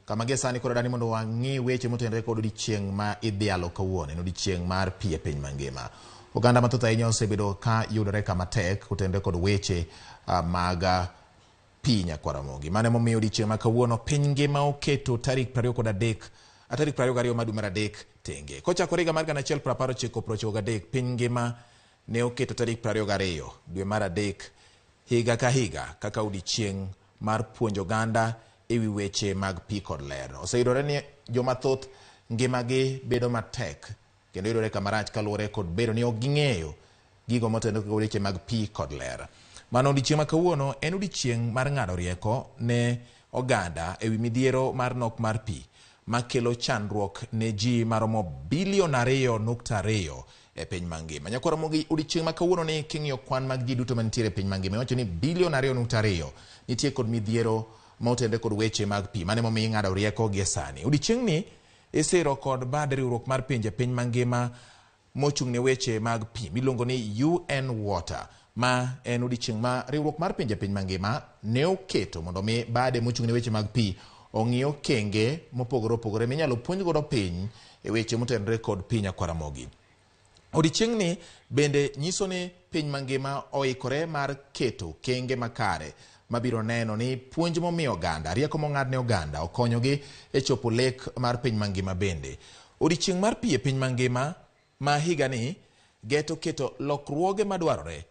Kama gie sani koro dani mondo wang'i weche motenore kod odiechieng' ma idhialo kawuono, en odiechieng' mar pi e piny mangima. Oganda mathoth ahinya osebedo ka yudore kama tek kotenore kod weche mag pi nyakwaramogi. Mano emomiyo odiechieng' ma kawuono piny ngima oketo tarik 23 tarik 22 mar dwe mar adek tenge. Kochakore higa mar 1993 piny ngima ne oketo tarik 22 dwe mar adek higa ka higa kaka odiechieng' mar puonjo oganda e wi weche mag pi kod ler. Oseyudore ni joma thoth ngimagi bedo matek kendo yudore kama rach kaluwore kod bedo ni ok ging'eyo gigo motenore kod weche mag pi kod ler. Mano odiechieng' ma kawuono en odiechieng' mar ng'ado rieko ne oganda e wi midhiero mar nok mar pi makelo chandruok ne ji maromo bilion 2.2 e piny mangima. Nyakwar Ramogi, odiechieng' ma kawuono ni king'iyo kwan mag ji duto mantiere e piny mangima, iwacho ni bilion 2.2 nitie kod midhiero ma otenore kod weche mag pi. Mano emomiyo ing'ado rieko gie sani. Odiechieng'ni isiro kod bad riwruok mar pinje piny mangima mochung' ne weche mag pi miluongo ni UN Water, ma en odiechieng' ma riwruok mar pinje piny mangima ne oketo mondo mi bade mochung' ne weche mag pi ong'i okenge mopogore opogore minyalo puonj godo piny e weche motenore kod pi nyakwaramogi. Odiechieng'ni bende nyiso ni piny mangima oikore mar keto okenge makare mabiro neno ni puonj momi oganda, rieko mong'ad ne oganda okonyogi e chopo lek mar piny mangima bende. Odiechieng' mar pi e piny mangima ma higani geto keto lokruoge madwarore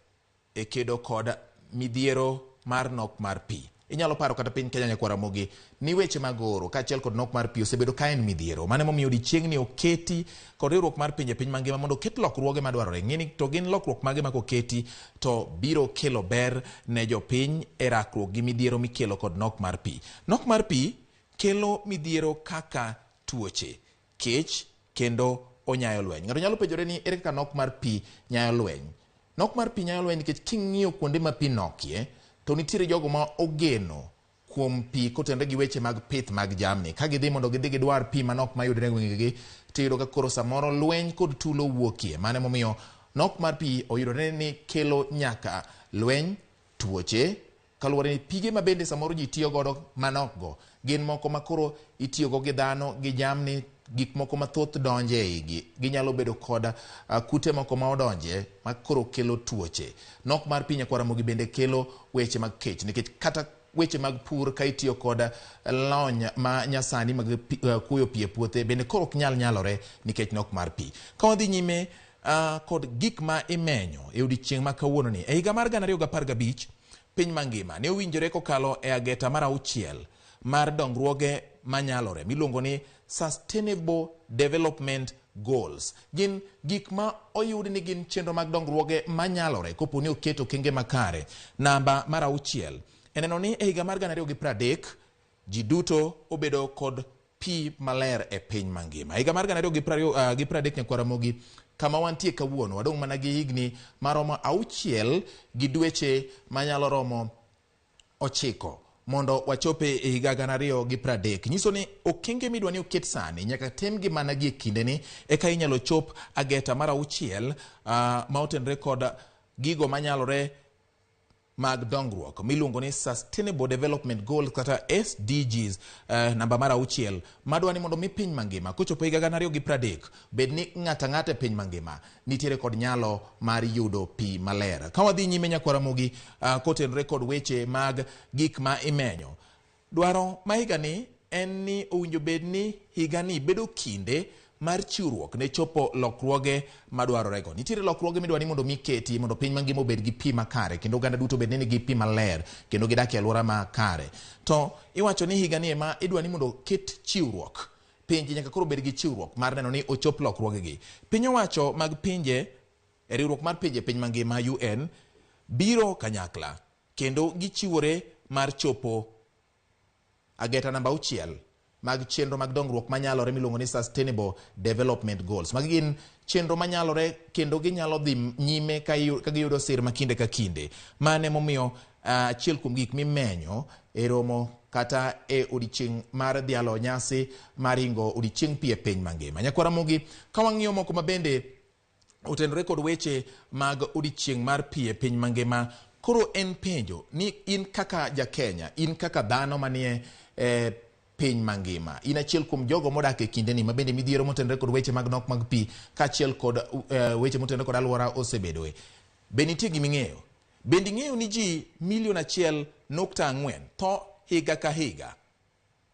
e kedo kod midhiero mar nok mar pi. Inyalo paro kata piny Kenya nyakwar Ramogi ni weche mag oro kaachiel kod nok mar pi osebedo ka en midhiero. Mano emomiyo odiechieng'ni oketi kod riwruok mar pinje piny mangima mondo oket lokruoge madwarore. Ng'e ni to gin lokruok mage ma koketi to biro kelo ber ne jopiny e rakruok gi midhiero mikelo kod nok mar pi. Nok mar pi kelo midhiero kaka tuoche, kech kendo onyayo lweny. Ng'ato nyalo penjore ni ere kaka nok mar pi nyayo lweny? Nok mar pi nyayo lweny nikech king'iyo kuonde ma pi nokie, to nitiere jogo ma ogeno kuom pi kotenore gi weche mag pith mag jamni. Ka gidhi mondo gidhi gidwar pi manok mayudore e gwengegi, tiyudo ka koro samoro lweny kod tulo wuokie. Mano emomiyo nok mar pi oyudore ni kelo nyaka lweny, tuoche, kaluwore ni pige ma bende samoro ji tiyo godo manok go gin moko ma koro itiyogo gi dhano gi jamni, gik moko mathoth donje e igi, ginyalo bedo kod kute moko ma odonje ma koro kelo tuoche. Nok mar pi nyakwar Ramogi bende kelo weche mag kech nikech kata weche mag pur ka itiyo kod lony ma nyasani mag kuoyo pi e puothe bende koro ok nyal nyalore nikech nok mar pi. Ka wadhi nyime kod gik ma imenyo e odiechieng' ma kawuono ni, e higa mar 2015 piny mangima ne owinjore kokalo e ageta mar auchiel mar dongruoge manyalore miluongo ni Sustainable Development Goals. Gin gik ma oyud ni gin chenro mag dongruoge manyalore kopo ni oket okenge makare. Namba mar auchiel e neno ni e higa mar 2030 ji duto obedo kod pi maler e piny mangima. Higa mar 2030 nyakwar Ramogi, kama wantie kawuono, wadong' mana gi higni maromo auchiel gi dweche manyalo romo 9 mondo wachope e higa 2030. Nyiso ni okenge midwa ni oket sani nyaka timgi mana gi e kindeni eka inyalo chop ageta mar auchiel ma otenore kod gigo manyalore mag dongruok miluongo ni Sustainable Development Goals kata SDGs, namba mar auchiel madwa ni mondo mi piny mangima kochopo higa 2030 bed ni ng'ato ang'ata e piny mangima nitiere kod nyalo mar yudo pi maler. Ka wadhi nyime nyakwar Ramogi, kotenore kod weche mag gik ma imenyo, dwaro ma higani en ni owinjo bed ni higani bedo kinde mar chiwruok ne chopo lokruoge madwarorego. Nitiere lokruoge midwa ni mondo mi keti mondo piny mangima obed gi pi makare kendo oganda duto obed ni nigi pi maler kendo gidak e alwora makare. To iwacho ni higani ema idwa ni mondo ket chiwruok. Pinje nyaka koro bed gi chiwruok mar neno ni ochop lokruogegi. Piny owacho mag pinje e riwruok mar pinje piny mangima UN biro kanyakla kendo gichiwore mar chopo ageta namba auchiel mag chenro mag dongruok manyalore miluongo ni Sustainable Development Goals. Magi gin chenro manyalore kendo ginyalo dhi nyime ka giyudo sir ma kinde ka kinde. Mano emomiyo achiel kuom gik mimenyo e romo kata e odiechieng' mar dhialo nyasi mar hingo odiechieng' pi e piny mangima. Nyakwar Ramogi, ka wang'iyo moko ma bende otenore kod weche mag odiechieng' mar pi e piny mangima, koro en penjo ni in kaka ja Kenya, in kaka dhano manie piny mangima. In achiel kuom jogo modak e kindeni ma bende midhiero motenore kod weche mag nok mag pi kaachiel kod weche motenore kod alwora osebedoe. Be nitie giming'eyo? Bende ing'eyo ni ji milion 1.4 tho higa ka higa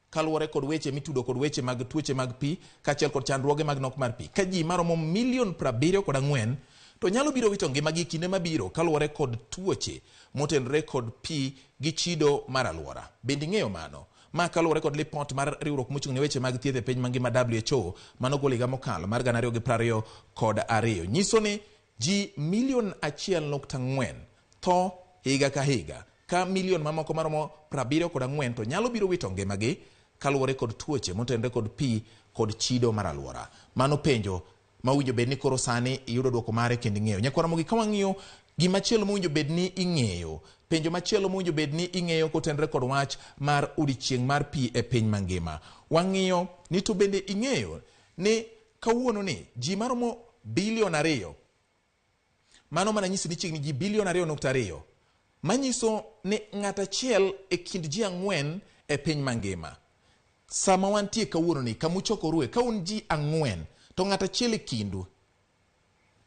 kaluwore kod weche mitudo kod weche mag tuoche mag pi kaachiel kod chandruoge mag nok mar pi, ka ji maromo milion 74 to nyalo biro wito ngimagi e kinde mabiro kaluwore kod tuoche motenore kod pi gi chido mar alwora. Bende ing'eyo mano? Ma kaluwore kod lipot mar riwruok mochung' ne weche mag thieth e piny mangima WHO manogol higa mokalo mar 2022 nyiso ni ji milion 1.4 tho higa ka higa, ka milion mamoko maromo 74 to nyalo biro wito ngimagi kaluwore kod tuoche motenore kod pi kod chido mar alwora. Mano penjo ma owinjo bed ni koro sani iyudo dwoko mare kendo ing'eyo. Nyakwar Ramogi, ka wang'iyo gimachielo mowinjo bed ni ing'eyo, penjo machielo mowinjo bed ni ing'eyo kotenore kod wach mar odiechieng' mar pi e piny mangima. Wang'iyo ni to bende ing'eyo ni kawuono ni ji maromo bilion 2, mano mana nyisi ni chiegni ji bilion 2.2, manyiso ni ng'at achiel e kind ji 4 e piny mangima. Sama wantie kawuono ni, kamuchokorue, ka un ji 4, to ng'at achiel e kindu,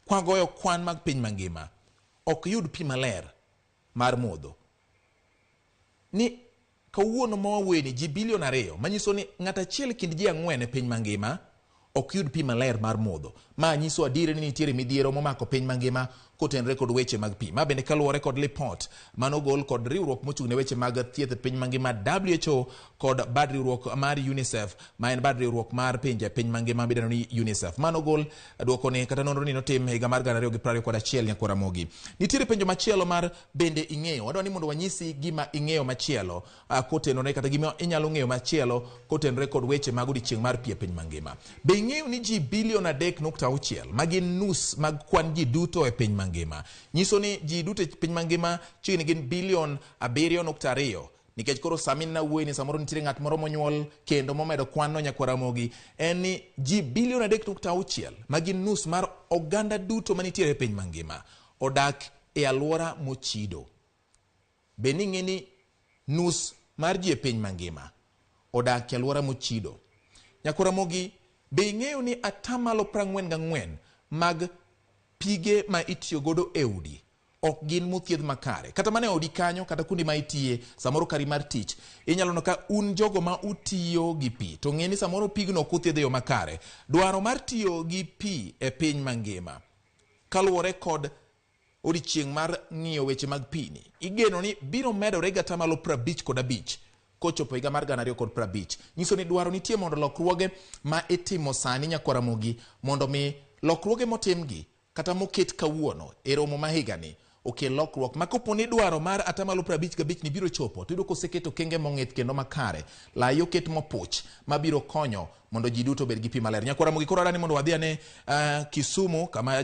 kwagoyo kwan mag piny mangima, ok yud pi maler mar modho. Ni kawuono ma wawuoye ni ji bilion 2, manyiso ni ng'at achiel e kind ji 4 e piny mangima ok yud pi maler mar modho. Ma nyiso adier ni nitiere midhiero momako piny mangima kotenore kod weche mag pi. Ma bende kaluwore kod lipot manogol kod riwruok mochung' ne weche mag thieth e piny mangima WHO kod bad riwruok mar UNICEF, ma en bad riwruok mar pinje e piny mangima midendo ni UNICEF. Manogol dwoko ni kata nonro ni notim higa mar 2021. Nyakwar Ramogi. Nitiere penjo machielo mar bende ing'eyo. Wadwa ni mondo wanyisi gima ing'eyo machielo kotenore kata gima inyalo ng'eyo machielo kotenore kod weche mag odiechieng' mar pi e piny mangima. Be ing'eyo ni ji bilion 3.6 ma gin nus mag kwan ji duto e piny mangima? Nyiso ni ji duto e piny mangima chiegni gin bilion 7.2, nikech koro sami nawuoyi ni samoro nitiere ng'at moro monyuol kendo momedo kwan no. Nyakwar Ramogi, en ni ji bilion 3.6 ma gin nus mar oganda duto manitiere e piny mangima odak e alwora mochido. Be ning'e ni nus mar ji e piny mangima odak e alwora mochido? Nyakwar Ramogi, be ing'eyo ni atamalo 44 mag pige ma itiyo godo e udi ok gin mothiedh makare? Kata mana e odi kanyo, kata kuonde ma itiye, samoro kari mar tich, inyalo neno ka un jogo ma utiyo gi pi, to ng'e ni samoro pigno ok othiedh e yo makare. Dwaro mar tiyo gi pi e piny mangima kaluwore kod odiechieng' mar ng'iyo weche mag pi ni igeno ni biro medore gi atamalo 55 kochopo higa mar 2050. Nyiso ni dwaro nitie mondo lokruoge ma itimo sani, Nyakwar Ramogi, mondo mi lokruoge motimgi kata moket kawuono e romo ma higani okel lokruok ma kopo ni dwaro mar atamalo 55 ni biro chopo, to iyudo koseket okenge mong'ith kendo makare, lai oket mopuch mabiro konyo mondo ji duto obed gi pi maler. Nyakwar Ramogi, koro adwa ni mondo wadhi ane Kisumu kama